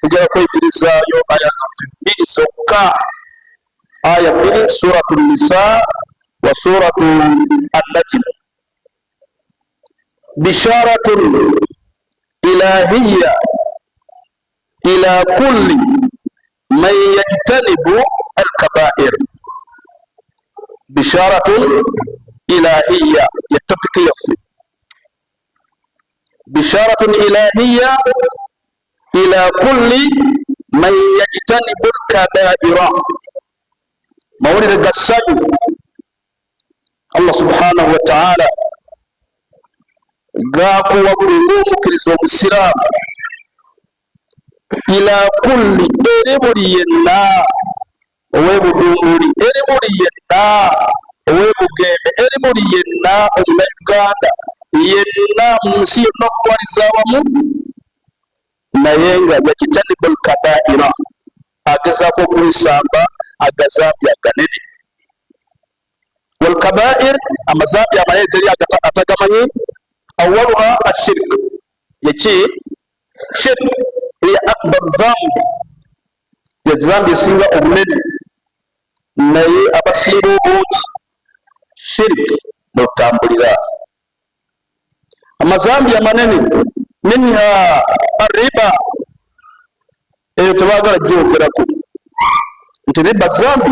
Tugenda kweyigirizaayo aya zaffe bbiri zokka, aya bbiri, Suratu Nisa wa Suratu Annajm. Bisharatun ilahiya ila kulli man yajtanibu alkabair. Bisharatun ilahiya ye topiki yaffe. Bisharatun ilahiya ila kulli man yajtanibu lkabaira, mawulire ga ssanyu Allah subhanahu wa ta'ala gakuwa buli ng'omukkiriza omusiraamu, ila kulli, eri buli yenna ow'ebudumbuli, eri buli yenna ow'ebugembe, eri buli yenna omunauganda yenna mu nsi yonna okutwaliza awamu, naye nga yajtanibu lkabaira, agezaako okwesamba agazambi aganene. Walkabair, amazambi amanene teri atagamanyi. Awaluha ashirk, yeki shirk hiya akbar dhambi, yezambi esinga obunene, naye abasinga obungi shirk notambulira amazambi amanene. Minha arriba, eyo tebagala gyogerako nti riba zambi.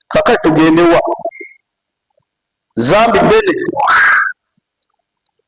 Kakati tugendewa? Zambi ddene.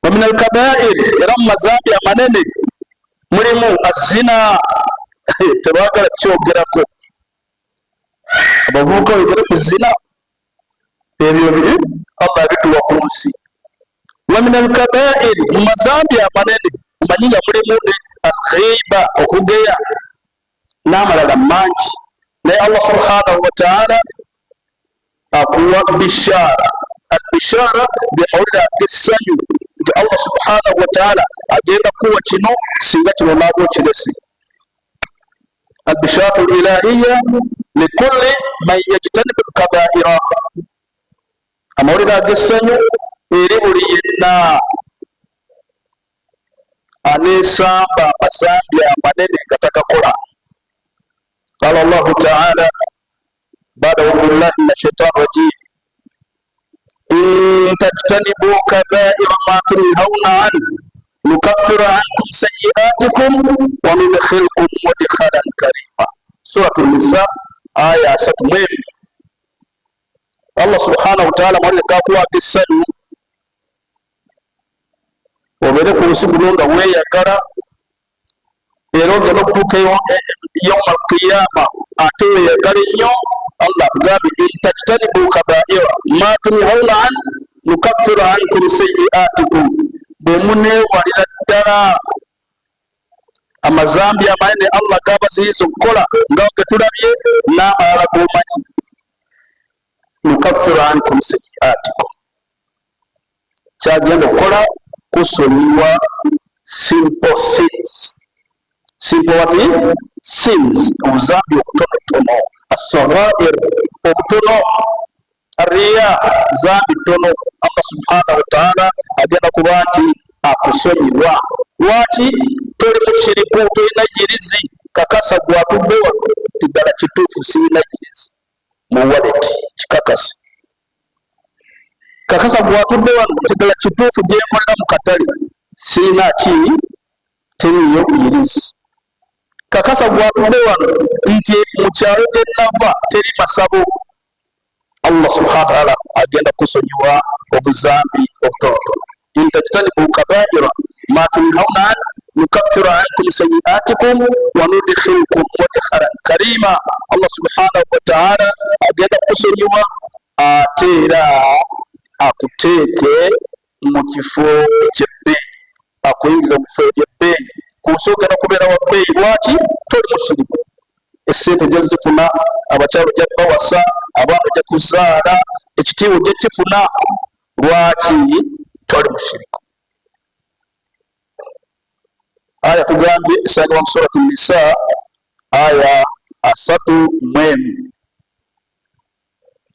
Wa min alkabair, era mu mazambi amanene mulimu azina, tebagala kyogerako. Abavubuka wegere ku zina, ebyo biri Allah abituwa ku nsi. Wa min alkabair, mu mazambi amanene omanyi nga mulimu ne alghiba, okugeya n'amalala mangi, naye Allah subhanahu wataala akuwa bishara. Albishara byamawulire ag'essanyu nti Allah subhanahu wataala agenda kuwa kino singa kino naaba okirese. Albisharatu lilahiya likulli man yajtanibu lkabaira, amawulire ag'essanyu eri buli yenna aneesamba amazambi amanene nga tagakola. Qala Allahu taala bada audu billahi min ashaitan rajim, in tajtanibu kabaira ma tunhauna anhu nukaffiru ankum sayiatikum wa nudkhilkum mudkhalan karima. Suratu Nisa aya 31. Allah subhanahu wataala mawulire gakuwaga essanyu obeere ku nsi kuno nga weeyagala, era ogenda okutuuka yauma alqiyama ate weeyagale nnyo. Allah atugambye, in tajtanibu kabaira ma tunhauna an nukaffiru ankum sayiatikum, bwe muneewalira ddala amazambi amanene Allah gabaziyiza okukola nga getulabye n'amalala g'omanyi, nukaffiru ankum sayiatikum, kyagenda okukola kusonyiwa simple sins. Simple what sins? Obuzambi obutonotono, asaghair obutono, riya zambi ttono. Allah subhanahu wataala agenda kuba nti akusonyiwa. Lwaki? Toli mushiriku, tolina yirizi. Kakasa gwatudde wano ti ddala kituufu sirina yirizi mu wallet, kikakase. Kakasa gwatudde wano nti ddala kituufu gyenkolera mu katale sirina ki, teriiyo yirizi. Kakasa gwatudde wano nti mu kyalo gye nava teri masabo. Allah subhana wataala agenda kusonyiwa obuzambi obutonotono. In tajtanibu kabaira ma tunhauna an nukaffiru ankum sayiatikum wa nudkhilkum mudkhalan karima. Allah subhanahu wataala agenda kukusonyiwa ate era akuteeke mu kifo ekyebbeeyi, akuyingiza mu kifo ebyebbeeyi ku nsi, ogenda kubeera wa bbeeyi. Lwaki? Toli musirimu, esente ojja zifuna, abakyalo ojja bawasa, abaana ojja kuzaala, ekitiibwa ojja kifuna. Lwaki? Toli mushiriku. Aya tugambye esangibwa mu Suratu Nisa aya 31.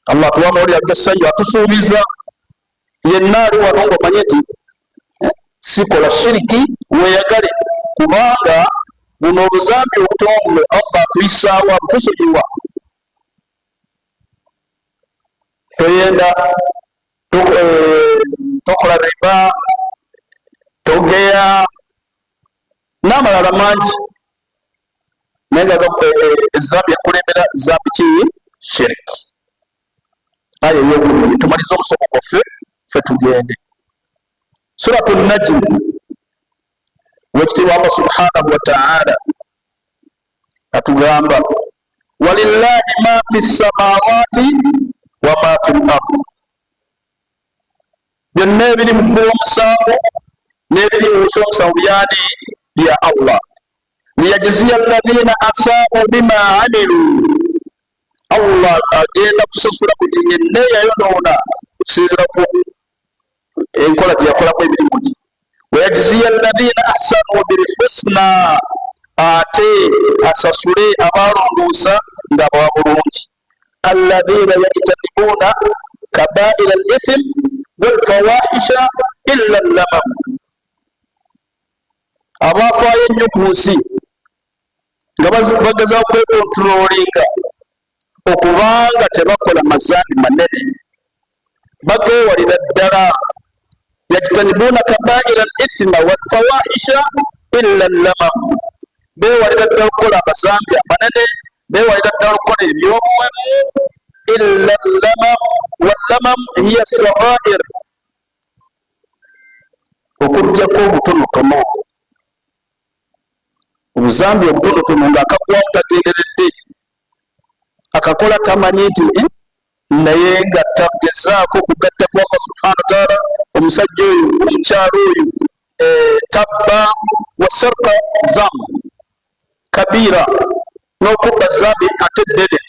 Allah atuwa amawulire agessanyu, atusuubiza yenna ali wano ng'omanye nti sikola shiriki, weeyagale kubanga Buno obuzambi obutono buno Allah atuyisaawo, abutusonyiwa. Toyenda, tokola riba, togeya n'amalala mangi, naye nga ezambi ekulembera zambi ki? Shiriki. Aya eyokubiri, tumalize omusomo gwaffe ffe tugende Suratu Najm. Wekitiibwa Allah subhanahu wa ta'ala atugamba, walillahi ma fi samawati wa ma fi l-ard, byonna ebiri mu ggulu omusanvu n'ebiri mu nsi omusanvu byani? Bya Allah. Liyajziya alladhina asaau bima amilu, Allah agenda kusasula buli yenna eyayonoona okusinziira ku enkola gye yakolamu emirimu gye. Wayajziya alladhina ahsanu bilhusna, ate asasule abaalongoosa nga abawa bulungi. Alladhina yajtanibuuna kabaira al ithm walfawahisha illa lamam, abaafaayo ennyo ku nsi nga bagezaako kwekontulolinga okubanga tebakola mazambi manene, bageewalira ddala. Yajtanibuuna kabaira al ithma walfawahisha illa lamam, beewalira ddala okukola amazambi amanene, beewalira ddala okukola ebyobuwemu. Illa lamam, wallamam hiya saghair, okuggyako obutonotono, obuzambi obutonotono ng'akagwamu tagenderedde, akakola tamanyi nti naye nga tagezaako kugatta ku Allah subhana wataala. Omusajja oyo, omukyalo oyo, tabba wasarka zam kabiira, n'okubba zambi ate ddene.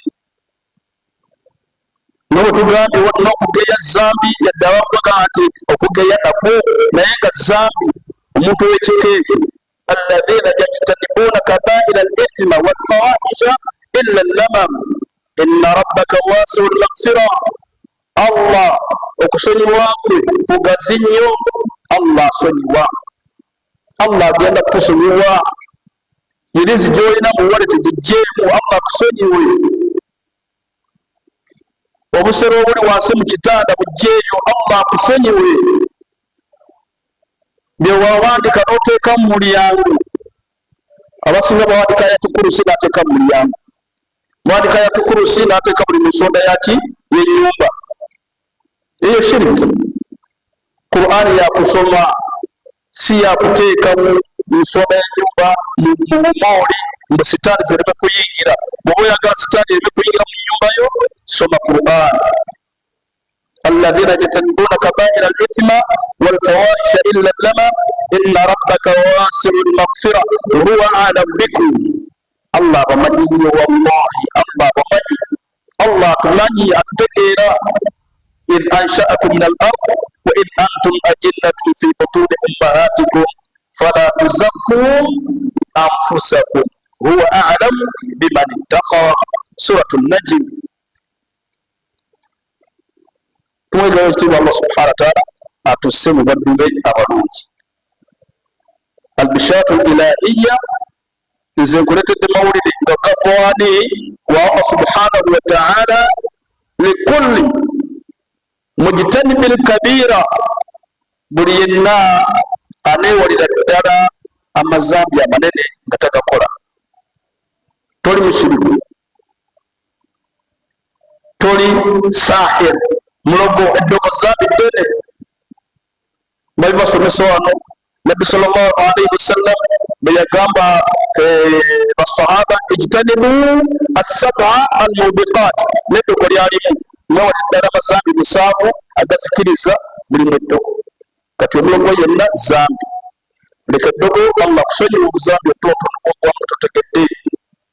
Nga bwe tugambye, n'okugeya zambi, yadde abamu bagamba nti okugeya nakwo, naye nga zambi. Omuntu w'ekika ekyo, alladhina yajtanibuuna kabaira al ithma walfawahisha illa lamam, inna rabbaka wasiu lmaghfira, Allah okusonyiwa kwe kugazi nnyo. Allah asonyiwa, Allah agenda kukusonyiwa. Irizi gy'olina mu waleti giggyemu, Allah akusonyiwe. Obusero obuli wansi mu kitanda bugyeyo, Allah akusonyiwe. Byewawandika n'oteeka mu mulyango, abasinga bawandika yatukurusi n'ateeka mu mulyango, mwandika yatukurusi n'ateeka buli mu nsonda yaki y'ennyumba. Eyo shiriki. Qur'ani yakusoma, si yakuteeka mu nsonda y'ennyumba, mu bumooli, mbu sitaani zireme kuyingira. Bw'oba oyagala sitaani ereme kuyingira mu nnyumba yo, soma Qur'ani. Alladhina yajtanibuna kabaira al-ithma walfawahisha illa lama inna rabbaka wasiu lmaghfira huwa alam bikum. Allah abamanyi nnyo, wallahi Allah abamanyi, Allah atumanyi, atutegeera. Id anshaakum min al ard wa id antum ajinnatun fi butuni ummahatikum fala tuzakku anfusakum huwa a'lamu biman ittaqa. Suratu Najm. Tumwegayo ekitiibwa Allah subhana wataala atusse mu baddu be abalungi. Albishatu lilahiya, nze nkuletedde mawulire nga gavaani wa Allah subhanahu wa ta'ala, likulli mujtanibi lkabiira, buli yenna aneewalira ddala amazambi amanene nga tagakola. Toli mushiriku, toli sahir, mulogo, eddogo zambi ddene. Bali basomesa wano, Nabbi sallallahu alaihi wasallam bwe yagamba basahaba, ijtanibu assaba almubiqat, n'eddogo lyalimu, mwewale ddala amazambi musanvu agazikiriza, mulimu eddogo. Kati omulogo yenna zambi, leka eddogo, Allah kusonyiwa obuzambi obutonotono bwogwamu totegedde.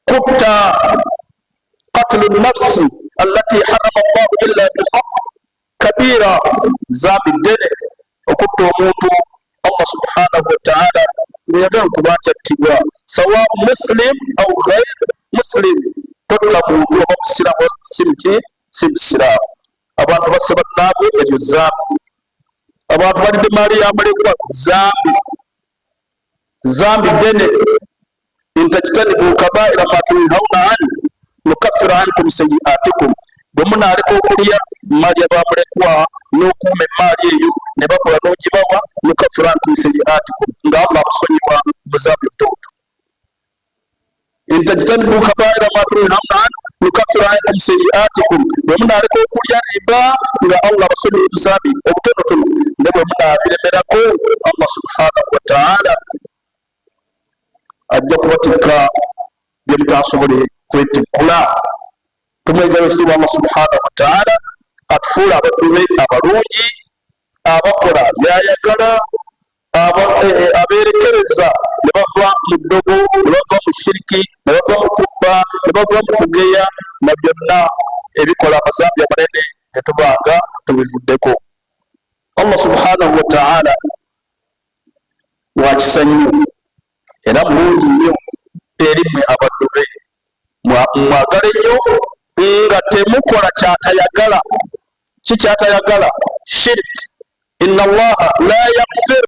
Kutta, qatlu nafsi allati harama llahu illa bilhaq kabira, zambi ddene okutta omuntu Allah subhanahu wataala ngeyagala okuba nti attibwa, sawa muslim au ghair muslim. Totta muntu oba musiraamu simuki si musiraamu. Abantu basse bannaabwe, eryo zambi. Abantu balidde maali ya mulekwa, zambi, zambi ddene. In tajtanibu kabaira ma tunhauna an nukaffira ankum sayiatikum, bwe munaaleka okulya mmaali ya bamulekwa n'okuuma emmaali eyo ne bakola n'ogibawa, nukaffira ankum sayiatikum, nga Allah abasonyiwa buzaabi obutobuto. In tajtanibu kabaira ma tunhauna an nukaffiru ankum sayiatikum, bwe munaaleka okulya riba nga Allah abasonyiwa obuzaabi obutonotono, ne bwe munaabiremerako Allah subhanahu wa taala ajja kubatikka bye mutasobole kwetikkula. Tumwegala ekitiibwa Allah subhanahu wa taala atufuula abaddu be abalungi abakola byayagala, abeerekereza ne bava mu ddogo, ne bava mu shiriki, ne bava mu kubba, ne bava mu kugeya na byonna ebikola amazambi amanene ne tubanga tubivuddeko. Allah subhanahu wa taala wakisa nnyo era mulungi nnyo eri mmwe abaddu be, mwagale nnyo nga temukola kyatayagala. Ki kyatayagala? Shirk. Inna Allaha la yaghfir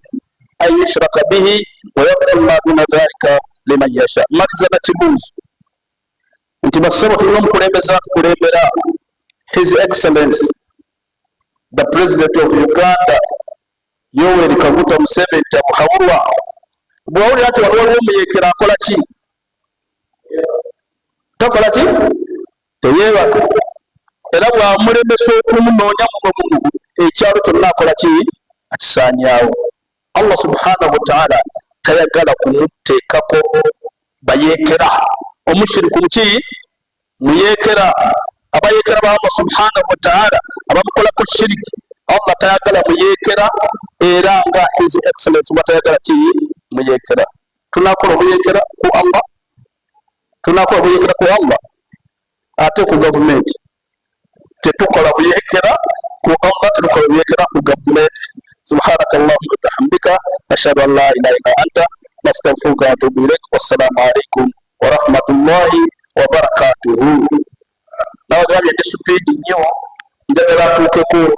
an yushraka bihi wa yaghfir ma duna dhalika liman yasha. Maliza na kibuuzo nti bassebo, tulina omukulembeze atukulembera, His Excellence the President of Uganda Yoweri Kaguta Museveni Tibuhaburwa. Bwawulira nti waliwo omuyeekera akola ki? Takola ki? Teyeebaka. Era bwamulemesa okumunoonya muno muno, ekyalo kyonna akola ki? Akisaanyaawo. Allah subhanahu wataala tayagala kumuteekako bayeekera. Omushiriku muki? Muyeekera. Abayeekera ba Allah subhanahu wataala abamukolako shiriki, Allah tayagala muyeekera, era nga His Excellence bwatayagala ki? Muyeekera. Tunakola obuyeekera ku Allah? Tunakola obuyeekera ku Allah ate ku gavumenti? Tetukola buyeekera ku Allah, tetukola buyeekera ku gavumenti. Subhanaka allahumma bihamdika, ashhadu an la ilaha illa anta, nastaghfiruka wa atubu ilaik. Wassalamu alaikum warahmatullahi wabarakatuhu. Nabagambye ndi speed nnyo, njagala atuukeko.